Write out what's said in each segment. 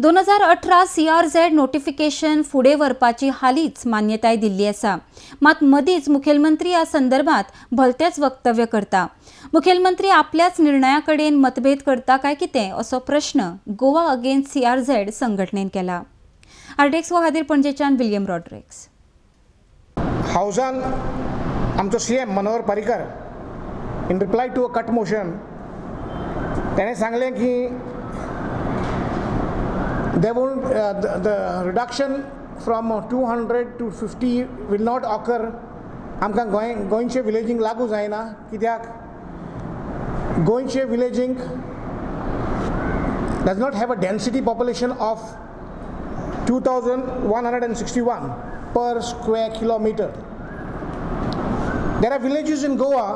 2018 CRZ notification फुडें व्हरपाची हालींच मान्यताय दिल्ली आसा. मात मदींच मुखेलमंत्री ह्या संदर्भात भलतेच वक्तव्य करता. मुखेलमंत्री आपल्याच निर्णया कडेन मतभेद करता काय कितें असो प्रश्न गोवा अगेन्स्ट सीआरझेड संघटनेन केला. आरटीएक्स खातीर पणजेच्यान विलियम रॉड्रिक्स. हावसान आमचो CM Manohar Parrikar in reply to a cut motion तेणें सांगलें की they won't, the reduction from 200 to 50 will not occur. आमकां गोंयचे विलेजींक लागू जायना, कित्याक गोंयचे विलेजींक does not have a density population of 2,161 per square kilometer. There are villages in Goa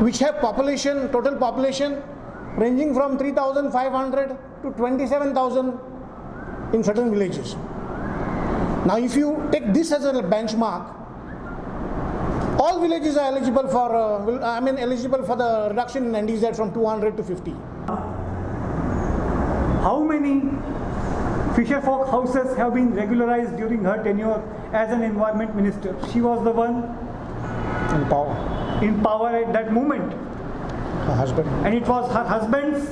which have population, total population ranging from 3,500 to 27,000 in certain villages. Now if you take this as a benchmark, all villages are eligible for, eligible for the reduction in NDZ from 200 to 50. How many fisherfolk houses have been regularized during her tenure as an environment minister? She was the one in power. In power at that moment. Her husband. And it was her husband's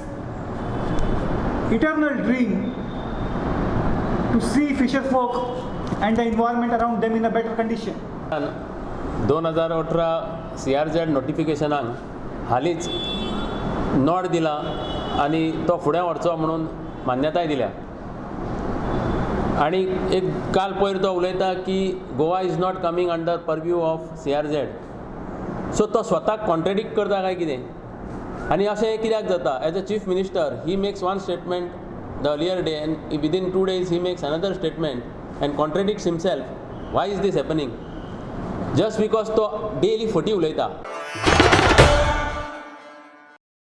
eternal dream to see fisherfolk and the environment around them in a better condition. 2018 CRZ नोटिफिकेशनाक हालींच node दिला आनी तो फुडें व्हरचो म्हणून मान्यताय दिल्या. आनी एक काल पयर तो उलयता की Goa is not coming under purview of CRZ. So तो स्वताक कॉन्ट्रेडिक्ट करता काय कितें? आनी अशें कित्याक जाता? As a chief minister he makes one statement the earlier day and within 2 days he makes another statement and contradicts himself. Why is this happening? Just because तो डेली फटी उलयता.